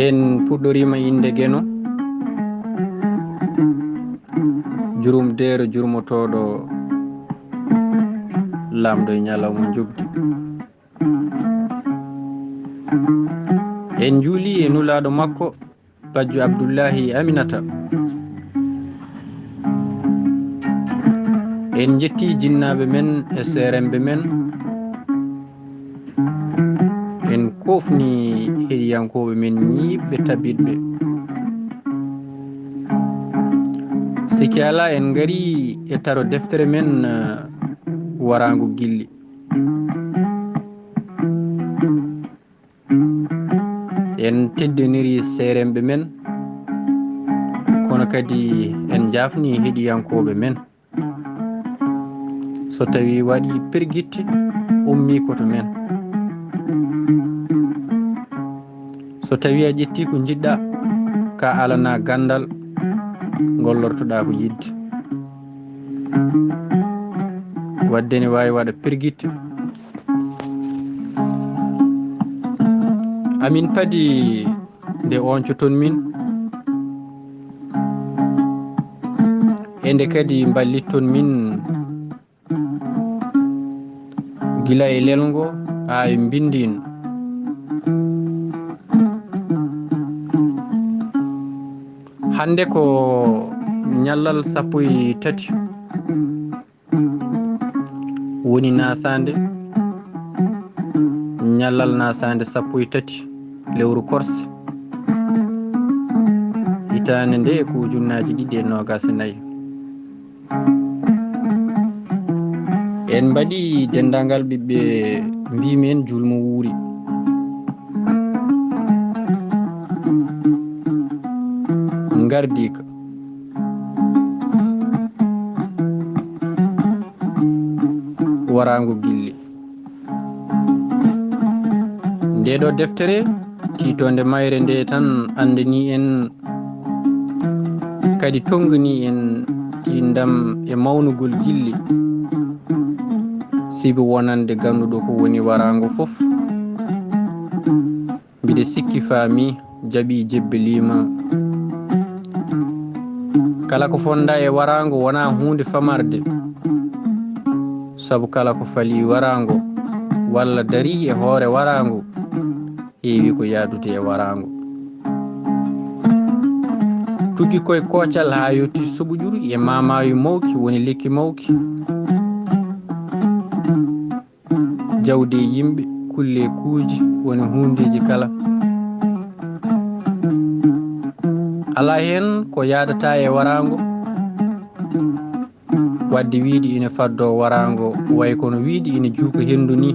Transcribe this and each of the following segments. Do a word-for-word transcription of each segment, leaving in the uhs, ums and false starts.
En puɗɗoriima innde Geno, jurum deero jurmotooɗo, laamɗo e ñalawma njoɓdi. En njuulii e nulaaɗo makko, Bajjo Abdullahi Aminata. En njettii jinnaaɓe men e seeremɓe men. En koofni heɗiyankooɓe men ñiiɓɓe tabitɓe. Sikke alaa, en ngarii e taro deftere men, eh, Waraango Gilli. En teddiniri seeremɓe men, kono kadi en njaafni heɗiyankooɓe men. So tawii waɗii pergitte, ummii ko to men. So tawii a ƴettii ko njiɗɗaa, ka alanaa ganndal, ngollortoɗaa ko yiɗde. Waɗde ne waawi waɗa pergitte. Amin padi nde ooncoton min, e nde kadi mballitton min, gila e lelngo haa e mbinndin. Hannde ko ñallal sappo e tati woni nasaande, ñallal nasaande sappo e tati lewru korse, hitaande nde ko ujunnaaji ɗiɗi e noogaas e nayi. En mbaɗi denndaangal ɓiɓɓe mbiimi en julmo wuuri. Ngardii ka. Waraango Gilli. Ndee ɗoo deftere, tiitoonde mayre nde tan anndanii en, kadi tonnganii en tiinndam e mawnugol gilli, sibu wonande ganduɗo ko woni waraango fof. Mbiɗa sikki faami, jaɓi, jebbeliima. Kala ko fonda e waraango wona huunde famarde, sabu kala ko fali waraango walla darii e hoore waraango, heewi ko yaadude e waraango. Tuggi koye koocal haa yottii suɓuƴuru e maamaawi mawki woni lekki mawki. Jawdi e yimɓe, kulle e kuuji, woni huundeeji kala. Alaa heen ko yaadataa e waraango. Waɗde wiide ina faddoo waraango, way kono wiide ina juuka henndu ni.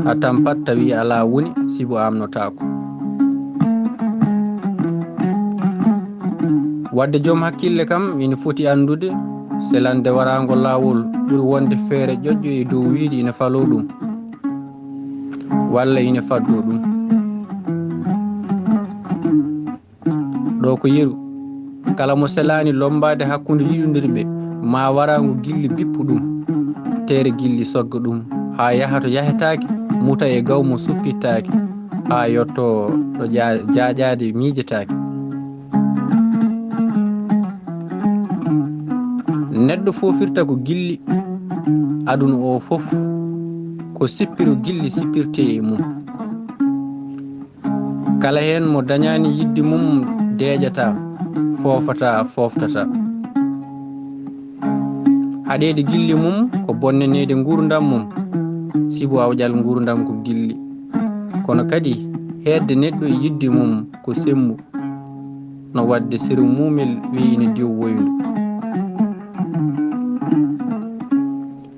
A tampat tawi alaa woni, sibu amnotaako. Waɗde joom hakkille kam ina foti anndude, selande waraango laawol ɓuri wonde feere ƴoƴƴo e dow wiide ina faloo ɗum, walla ina faddoo ɗum. Ɗo ko yeru. Kala mo selaani lommbaade hakkunde yiɗondirɓe, ma waraango gilli bippu ɗum, teere gilli sogga ɗum, haa yaha to yahetaake, muta e gaw mo suppittaake, haa yotto ɗo jaa-, jaaƴaade miijetaake. Neɗɗo foofirta ko gilli, aduna o fof ko sippiro gilli sippirtee e mum. Kala heen mo dañaani yiɗde mum deeƴata, foofata, fooftata. Haɗeede gilli mum ko bonnaneede nguurndam mum, sibu awƴal nguurndam ko gilli. Kono kadi heedde neɗɗo e yiɗde mum ko semmbu, no waɗde sero muumel wiyi ina diw woyndu.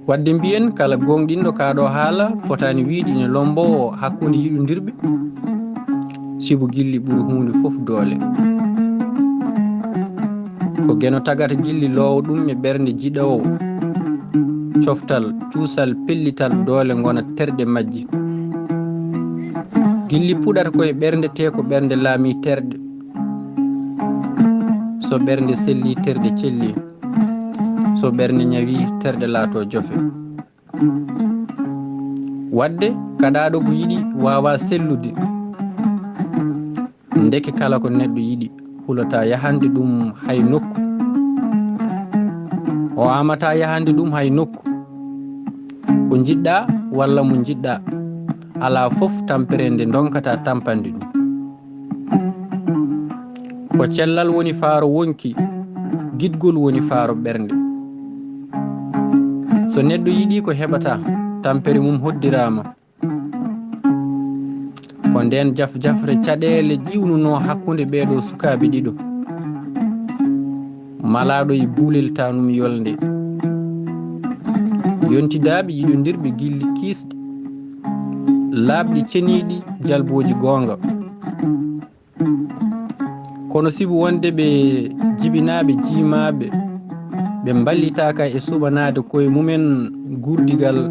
Waɗde mbiyen kala gooŋɗinɗo kaa ɗo haala fotaani wiide ina lomboo hakkunde yiɗondirɓe, sibu gilli ɓuri huunde fof doole. Ko Geno tagata gilli loowa ɗum e ɓernde jiɗoowo, coftal, cuusal, pellital, doole ngona terɗe majji. Gilli puɗata ko e ɓernde, tee ko ɓernde laamii terɗe. So ɓernde sellii, terɗe cellii. So ɓernde ñawii, terɗe laatoo jofe. Waɗde kaɗaaɗo ko yiɗi waawaa sellude. Ndeke kala ko neɗɗo yiɗi, hulataa yahande ɗum hay nokku. O aamataa yahande ɗum hay nokku. Ko njiɗɗaa walla mo njiɗɗaa, alaa fof tampere nde ndonkataa tampande ɗum. Ko cellal woni faaro wonki, giɗgol woni faaro ɓernde. So neɗɗo yiɗii ko heɓataa, tampere mum hoddiraama. Ko ndeen jaf-jafre caɗeele ƴiwnunoo hakkunde ɓee ɗoo sukaaɓe ɗiɗo, malaaɗo e buulel taanum yolnde. Yontidaaɓe yiɗondirɓe gilli kiisɗi, laaɓɗi ceniiɗi, jalbooji goonga. Kono sibu wonde ɓe jibinaaɓe, jiimaaɓe, ɓe mballitaaka e suɓanaade koye mumen guurdigal,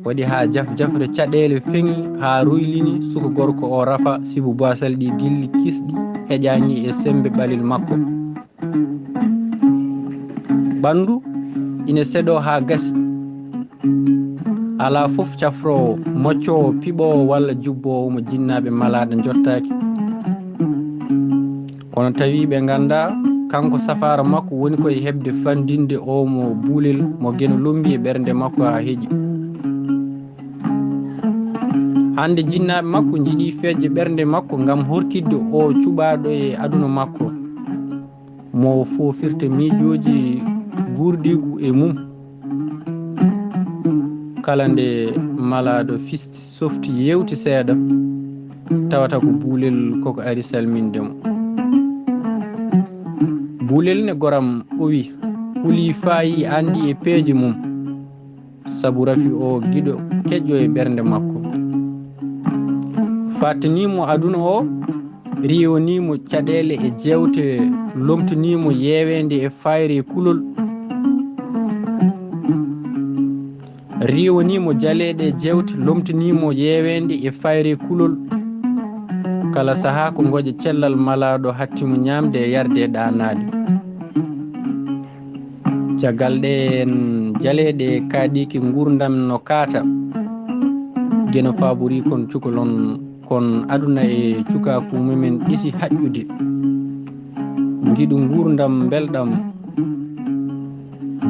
waɗi haa jaf-jafre caɗeele feŋi haa ruylini suka gorko o rafa sibu baasal ɗi gilli kisɗi heƴaani e semmbe ɓalil makko. Ɓanndu ina seɗoo haa gasi. Alaa fof cafroowo, moccoowo, piɓoowo walla jubboowo mo jinnaaɓe malaaɗo njottaaki. Kono tawi ɓe nganndaa, kanko safaara makko woni ko e heɓde fanndinde oo mo buulel mo Geno lommbi e ɓernde makko haa heƴi. Hannde jinnaaɓe makko njiɗi feƴƴe ɓernde makko ngam horkitde oo cuɓaaɗo e aduna makko. Mo foofirta miijooji guurdiigu e mum. Kala nde malaaɗo fisti, softi, yeewti seeɗa, tawata ko buulel koko ari salminde mo. Buulel ne goram, o wi, huli faayi anndi e peeje mum. Sabu rafi o giɗo keƴƴo e ɓernde makko. Fattani mo aduna o, riiwani mo caɗeele e jeewte, lomtani mo yeeweende e fayre e kulol. Riiwani mo jaleeɗe e jeewte, lomtani mo yeeweende e fayre e kulol. Kala sahaa ko ngoƴa cellal malaaɗo hatti mo ñaamde e yarde e ɗaanaade. Caggal ɗeen jaleeɗe kaaɗiiki nguurndam no kaata, Geno faabori kon cukalon, kon aduna e cukaaku mumen ɗisi haƴƴude. Ngiɗu nguurndam mbelɗam.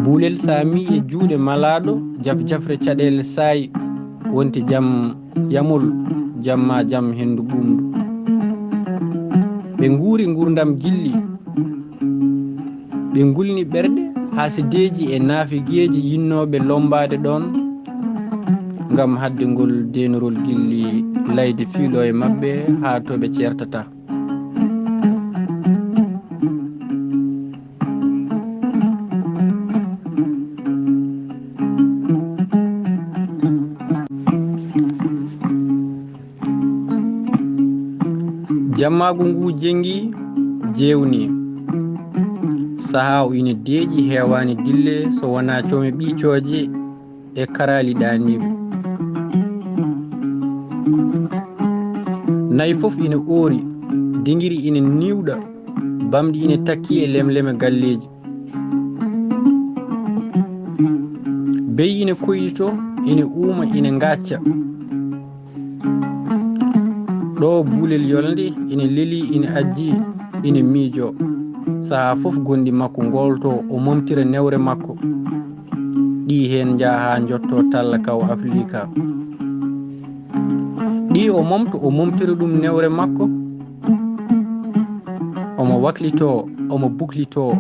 Buulel saami e juuɗe malaaɗo, jaf-jafre caɗeele saayi, wonti jam yamol, jam maa jam henndu ɓuuɓndu. Ɓe nguuri nguurndam gilli. Ɓe ngulni ɓerɗe, haasideeji e naafigeeji yinnooɓe lommbaade ɗoon ngam haɗde ngol deenorol gilli layde fiiloo e maɓɓe haa to ɓe ceertata. Jammaagu ngu jenngi, jeewni. Sahaa o ina deeƴi, heewaani dille so wonaa come ɓiicooje e karaali ɗaaniiɓe. Nayi fof ina oori, dingiri ina niwɗa, bamɗi ina takki e lemleme galleeji. Beyi ina koyɗito, ina uuma, ina ngacca. Ɗo buulel yolnde ina leli, ina ajji, ina miijo. Sahaa fof gonɗi makko ngoolto, o momtira newre makko. Ɗi heen njaha haa njotto talla kaw Afirika. Ɗi o momto, o momtira ɗum newre makko. Omo waklito, omo buklito,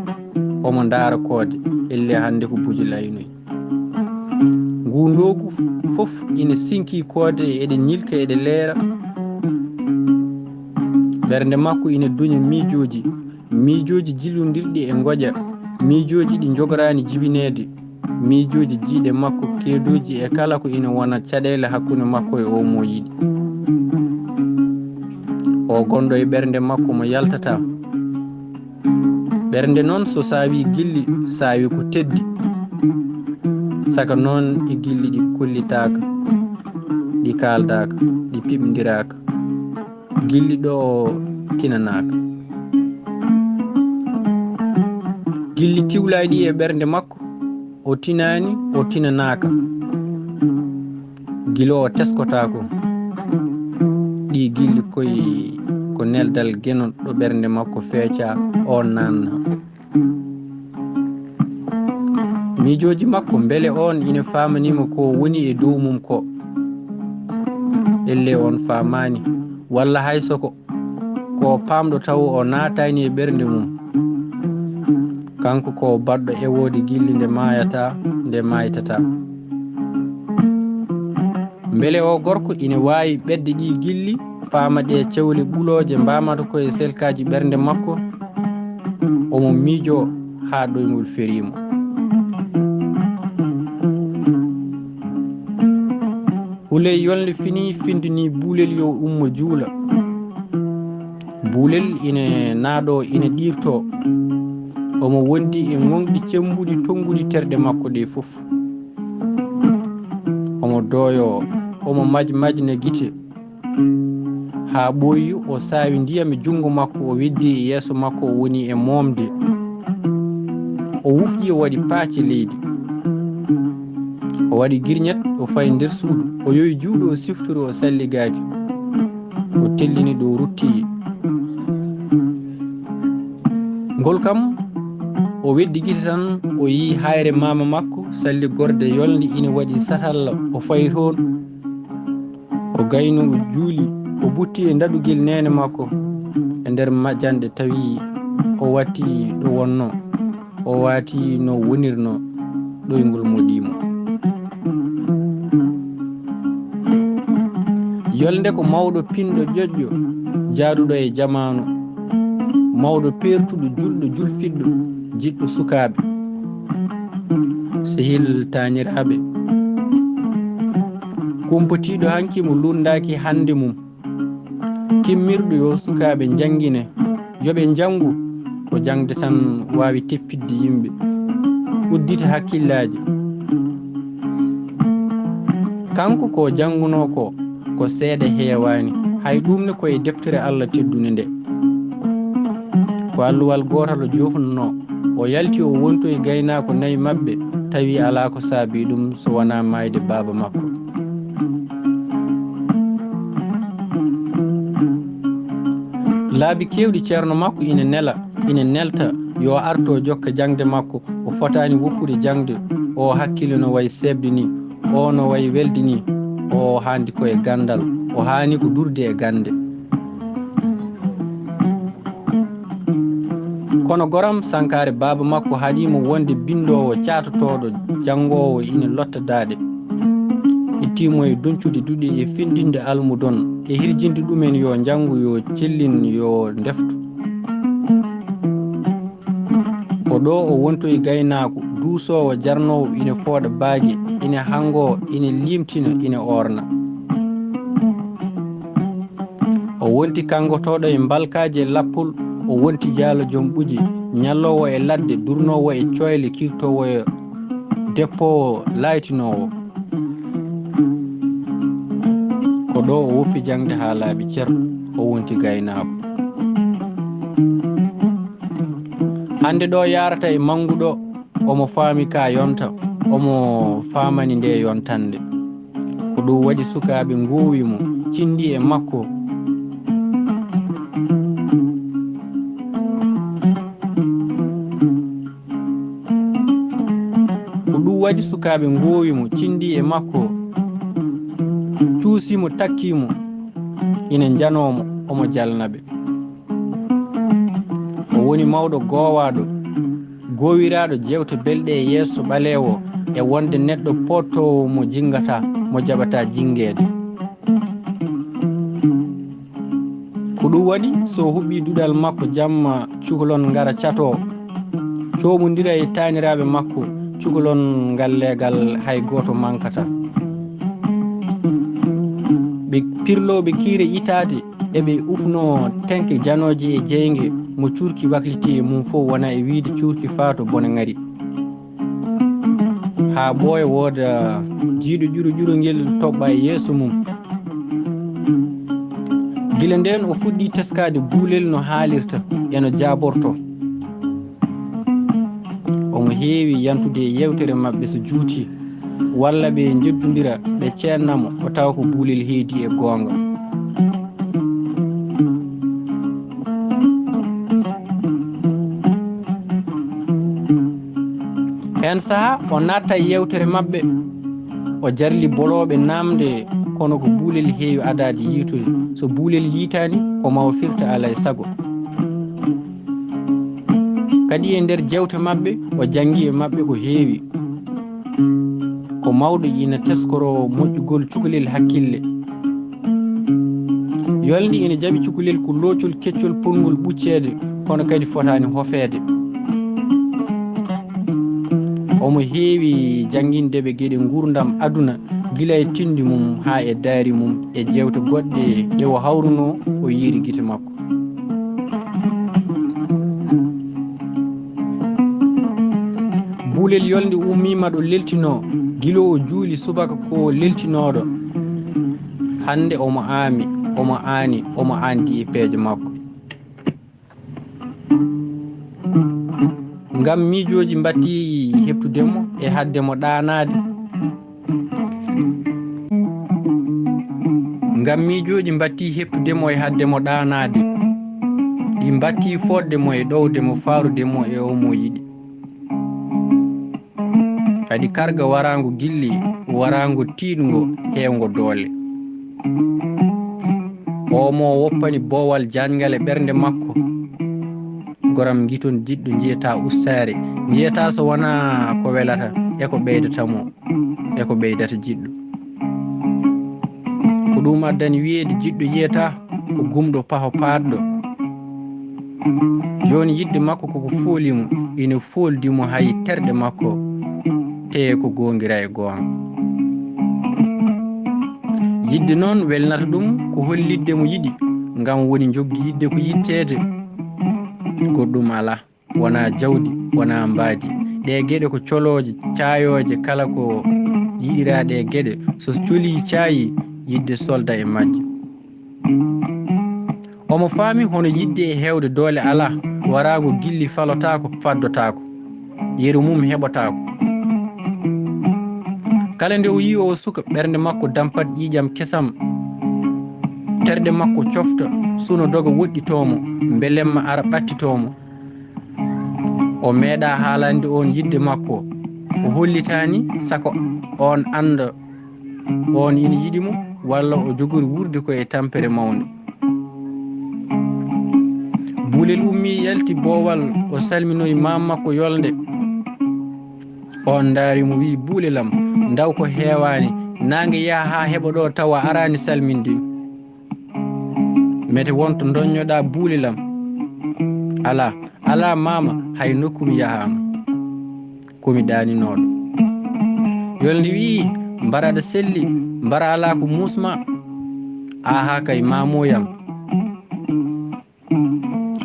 omo ndaara koode. Elle hannde ko buji laynoy. Ngu ndoogu fof ina sinki koode, eɗe ñilka, eɗe leera. Ɓernde makko ina duña miijooji, miijooji jillondirɗi e ngoƴa, miijooji ɗi njogoraani jibineede, miijooji jiiɗe makko keedooji e kala ko ina wona caɗeele hakkunde makko e o mo yiɗi. O gonɗo e ɓernde makko mo yaltataa. Ɓernde noon so saawi gilli, saawi ko teddi. Saka noon e gilli ɗi kollitaaka, ɗi kaaldaaka, ɗi piɓndiraaka. Gilli ɗo o tinanaaka. Gilli tiwlaaɗi e ɓernde makko, o tinaani, o tinanaaka. Gila o teskotaako. Ɗi gilli koye, ko neldal geno ɗo ɓernde makko feeca, o naanna. Miijooji makko, mbele oon ina faamanii mo ko woni e dow mum ko? Ellee oon faamaani, walla hay so ko, ko o paamɗo tawo o naataani e ɓernde mum. Kanko ko o baɗɗo ewoode gilli nde maayataa, nde maaytataa. Mbele oo gorko ina waawi ɓetde ɗii gilli, faama ɗee cewle ɓulooje mbaamata ko e selkaaji ɓernde makko? Omo miijoo haa ɗoyngol ferii mo. Huley yolnde finii, findinii Buulel yo ummo juula. Buulel ina naaɗoo, ina ɗiirtoo. Omo wondi e ŋoŋɗi cemmbuɗi, tonnguɗi terɗe makko ɗee fof. Omo dooyoo, omo maj-, majna gite. Haa ɓooyi, o saawi ndiyam e junngo makko, o weddii e yeeso makko, o woni e moomde. O wufƴi, o waɗi paac e leydi. O waɗi girñat, o fayi nder suudu. O yowi juuɗe, o siftori, o salligaaki. O tellini ɗo o rutti. Ngol kam, o weddi gite tan, o yii hayre maama makko, salligorde yolnde ina waɗi satalla, o fayi toon. O gayni, o juuli, o butti e ndaɗugel neene makko e nder majanɗe, tawi o watti ɗo wonnoo, o waati no wonirnoo, ɗoyngol moɗii mo. Yolnde ko mawɗo pinɗo ƴoƴƴo, jaaduɗo e jamaanu, mawɗo peertuɗo, julɗo, julfitɗo, jiɗɗo sukaaɓe. Sehil taaniraaɓe. Kumpotiiɗo hanki mo lunndaaki hannde mum. Kimmirɗo yo sukaaɓe njanngine, yo ɓe njanngu, ko jaŋde tan waawi teppitde yimɓe, uddita hakkillaaji. Kanko ko janngunoo ko, ko seeɗa heewaani, hay ɗum ne ko e deftere Allah teddunde nde. Ko alluwal gootal o jofnunoo, o yalti o wontoyi gaynaako nayi maɓɓe, tawi alaa ko saabii ɗum so wonaa maayde baaba makko. Laabi keewɗi ceerno makko ina nela, ina nelta yo arto jokka jaŋde makko. O fotaani woppude jaŋde. O hakkille no wayi seeɓde ni, o no wayi welde ni, o haandi ko e ganndal, o haani ko durude e gannde. Kono goram sankaare baaba makko haɗi mo wonde binndoowo caatotooɗo, janngoowo ina lotta daaɗe. Itti mo e doñcude duɗe e findinde almudon e hirjinde ɗumen yo njanngu, yo cellin, yo ndeftu. Ko ɗo o wontoyi gaynaako, duusoowo, jarnoowo, ina fooɗa baage, ina hanngoo, ina liimtina, ina oorna. O wonti kanngotooɗo e mbalkaaji e lappol, o wonti jaalo joom ɓuji, ñalloowo e ladde, durnoowo e cooyle, kirtoowo e deppoowo, laaytinoowo. Ko ɗo o woppi jaŋde haa laaɓi cer, o wonti gaynaako. Hannde ɗo yaarata e manngu ɗo, omo faami ka yonta, omo faamani nde yontannde. Ko ɗum waɗi sukaaɓe ngoowi mo, cindi e makko. Ko ɗum waɗi sukaaɓe ngoowi mo, cindi e makko, cuusi mo, takki mo, ina njanoo mo, omo jalna ɓe. O woni mawɗo goowaaɗo, goowiraaɗo jeewte belɗe e yeeso ɓaleewo, e wonde neɗɗo pooɗtoowo mo jinngata, mo jaɓata jinngeede. Ko ɗum waɗi, so huɓɓi duɗal makko jamma, cukalon ngara catoo, coomondira e taaniraaɓe makko, cukalon ngal leegal hay gooto mankata. Ɓe pirlooɓe kiire itaade, eɓe ufnoo tenke janooje e jeynge, mo cuurki wakliti e mum fof wona e wiyde cuurki faa to bone ŋari. Haa ɓooya wooda jiiɗo ƴuro ƴuro ngel toɓɓa e yeeso mum. Gila ndeen o fuɗɗi teskaade Buulel no haalirta e no jaabortoo. Omo heewi yantude e yeewtere maɓɓe so juutii, walla ɓe njeddondira, ɓe ceedna mo, o tawa ko Buulel heedi e goonga. Nden sahaa o natta e yewtere maɓɓe, o jarli bolooɓe naamnde, kono ko Buulel heewi adaade yiitude. So Buulel yiitaani, ko ma o firta alaa e sago. Kadi e nder jeewte maɓɓe, o janngi e maɓɓe ko heewi. Ko mawɗo ina teskoroo moƴƴugol cukalel hakkille. Yolnde ina jaɓi cukalel ko loocol keccol potngol ɓucceede, kono kadi fotaani hofeede. Omo heewi jannginde ɓe geɗe nguurndam aduna, gila e tinndi mum haa e daari mum, e jeewte goɗɗe ɗe o hawrunoo, o yiiri gite makko. Buulel Yolnde ummiima ɗo leltinoo, gila o juuli subaka ko leltinooɗo. Hannde omo aami, omo aani, omo aandi e peeje makko. Ngam miijooji mbattii heɓtude mo e haɗde mo ɗaanaade. Ngam miijooji mbattii heɓtude mo e haɗde mo ɗaanaade. Ɗi mbattii fooɗde mo e ɗowde mo, faarude mo e o mo yiɗi. Kadi karga waraango gilli, waraango tiiɗngo, heewngo doole. O mo woppani boowal jaañngal e ɓernde makko. Goram ngiton jiɗɗo njiyataa ustaare, njiyataa so wonaa ko welata e ko ɓeydata mo, e ko ɓeydata jiɗɗo. Ko ɗum addani wiyeede jiɗɗo yiyataa, ko gumɗo paho paaɗɗo. Jooni yiɗde makko koko fooli mo, ina fooldi mo hay terɗe makko, tee ko goongira e goonga. Yiɗde noon welnata ɗum ko hollitde mo yiɗi, ngam woni njoggi yiɗde ko yiɗteede. Goɗɗum alaa, wonaa jawdi, wonaa mbaadi. Ɗee geɗe ko colooje, caayooje, kala ko yiɗiraa ɗee geɗe, so colii caayii, yiɗde solda e majje. Omo faami hono yiɗde e heewde doole alaa, waraango gilli falotaako, faddotaako, yeru mum heɓotaako. Kala nde o yii oo suka, ɓernde makko dampat ƴiiƴam kesam, terɗe makko cofta, suno doga woɗɗitoo mo, mbelemma ara ɓattitoo mo. O meeɗaa haalande oon yiɗde makko, o hollitaani saka oon annda oon ina yiɗi mo, walla o jogori wuurde ko e tampere mawnde. Buulel ummii, yalti boowal, o salminoyi maam makko Yolnde. Oon ndaari mo, wiyi, "Buulel am, ndaw ko heewaani, naange yaha haa heɓa ɗo tawa a araani salminde mi. Mete won to ndoññoɗaa Buulel am?" "Alaa, alaa maama, hay nokku mi yahaama." Ko mi ɗaaninooɗo. Yolnde wiyi, "Mbara aɗa selli, mbara alaa ko muusma." "Aahaa kay, maamoyam.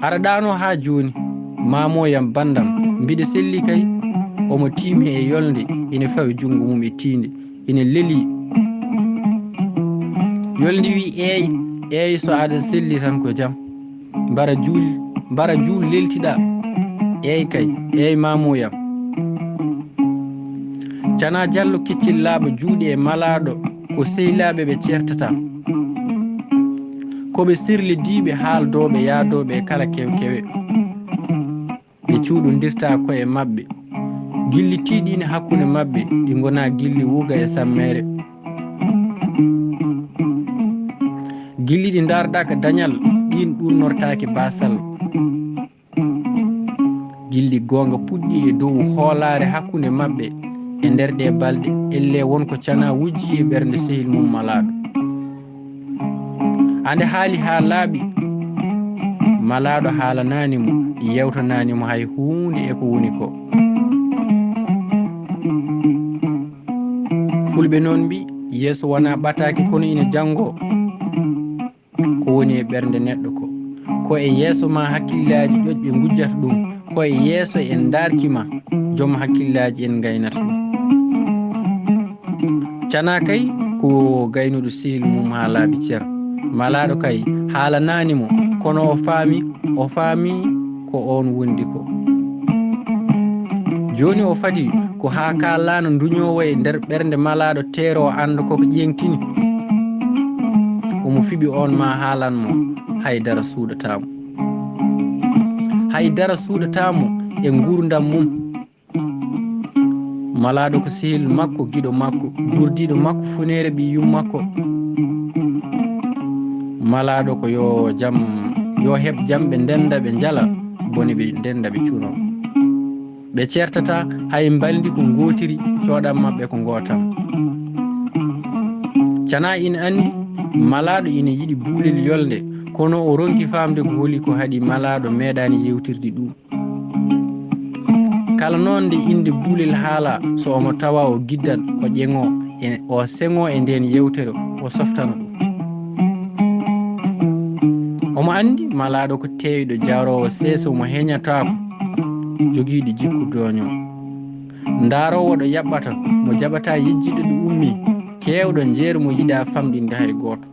Aɗa ɗaanoo haa jooni, maamoyam banndam, mbiɗa selli kay." Omo tiimi e Yolnde, ina fawi junngo mum e tiinde, ina lelii. Yolnde wiyi, "Eey, eey, so aɗa selli tan ko jam." "Mbara juul, mbara juul leltiɗaa." "Eey kay, eey maamoyam." Cana Jallo keccel laaɓa juuɗe e malaaɗo, ko sehilaaɓe ɓe ceertata. Ko ɓe sirlidiiɓe, haaldooɓe, yaadooɓe e kala kewe-kewe. Ɓe cuuɗondirta koye maɓɓe. Gilli tiiɗiini hakkunde maɓɓe, ɗi ngonaa gilli wuga e sammeere. Gilli ɗi ndaardaaka dañal, ɗiin ɗuurnortaake baasal. Gilli goonga puɗɗii e dow hoolaare hakkunde maɓɓe. E nder ɗee balɗe, ellee won ko Cana wujji e ɓernde sehil mum malaaɗo. Ande haali haa laaɓi, malaaɗo haalanaani mo, yewtanaani mo hay huunde e ko woni ko. Fulɓe noon mbi, "Yeeso wonaa ɓataake, kono ina janngoo." Ko woni e ɓernde neɗɗo ko, ko e yeeso ma hakkillaaji ƴoƴɓe ngujjata ɗum, ko e yeeso en ndaarki ma, joom hakkillaaji en ngaynata ɗum. Cana kay ko gaynuɗo sehil mum haa laaɓi cer. Malaaɗo kay haalanaani mo, kono o faami, o faami ko oon wondi ko. Jooni o fadi ko haa kaa laana nduñoowo e nder ɓernde malaaɗo teero o annda koko ƴeeŋtini. Omo fiɓi oon ma haalan mo, hay dara suuɗataa mo. Hay dara suuɗataa mo e nguurndam mum. Malaaɗo ko sehil makko, giɗo makko, gurdiiɗo makko, funeere ɓiy yum makko. Malaaɗo ko yo jam, yo heɓ jam, ɓe ndennda, ɓe njala, bone ɓe ndennda, ɓe cuno. Ɓe ceertataa hay mbalndi ko ngootiri, cooɗam maɓɓe ko ngootam. Canaa ina anndi, malaaɗo ina yiɗi buulel yolnde, kono o ronki faamde ko holi ko haɗi malaaɗo meeɗaani yewtirde ɗum. Kala noon nde innde buulel haalaa, so omo tawa o giddan, o ƴeŋoo e, o seŋoo e ndeen yewtere, o softana ɗum. Omo anndi malaaɗo ko teeyɗo, jaaroowo seeso mo heñataako, jogiiɗo jikku dooño. Ndaaroowo ɗo yaɓɓata, mo jaɓataa yejjitde ɗo ummii, keewɗo njeer mo yiɗaa famɗinde hay gooto.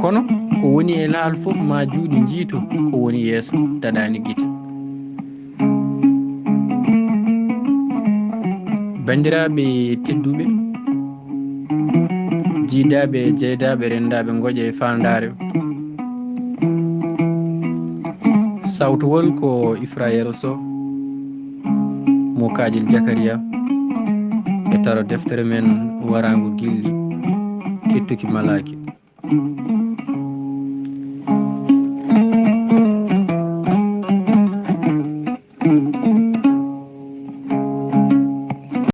Kono ko woni e laal fof, ma juuɗe njiito ko woni yeeso, daɗaani gite. Banndiraaɓe tedduɓe, jiidaaɓe, jeydaaɓe, renndaaɓe ngoƴa e faandaare, sawtowol ko Ifra Yero Sow, mo Kaƴel Jakariya, e taro deftere men Waraango Gilli, Kettuki Malaaki.